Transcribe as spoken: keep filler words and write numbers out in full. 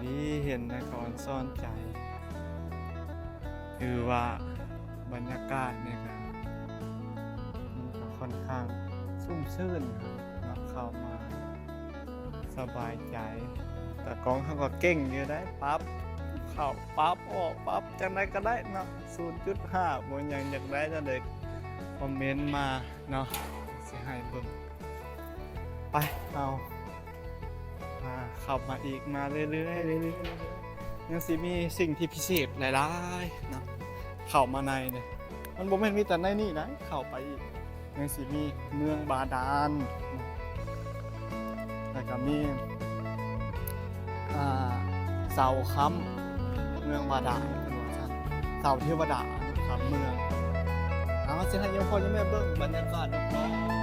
นี่เห็นนครซ่อนใจ คือว่าบรรยากาศเนี่ยครับ มันก็ค่อนข้างชุ่มชื่นครับเนาะ เข้ามาสบายใจ แต่กล้องเขาก็เก่งอยู่ได้ ปรับเข้าปรับออก ปรับจังไดก็ได้เนาะ ศูนย์จุดห้า บ่หยัง อยากได้จังได๋คอมเมนต์มาเนาะ สิให้เบิ่ง ไป เอา อ่า เข้ามาอีก มาเรื่อยๆ เรื่อยๆ ยังสิมีสิ่งที่พิเศษหลายๆ เนาะ เข้ามาในเนี่ย มันบ่แม่นมีแต่ในนี่นะ เข้าไปอีก ยังสิมีเมืองบาดาล แล้วก็มี อ่า เสาค้ำเมืองบาดาล เพิ่นว่าซั่น เสาเทวดาค้ำเมือง เอา สิให้ยมพ่อยมแม่เบิ่งบรรยากาศรอบๆ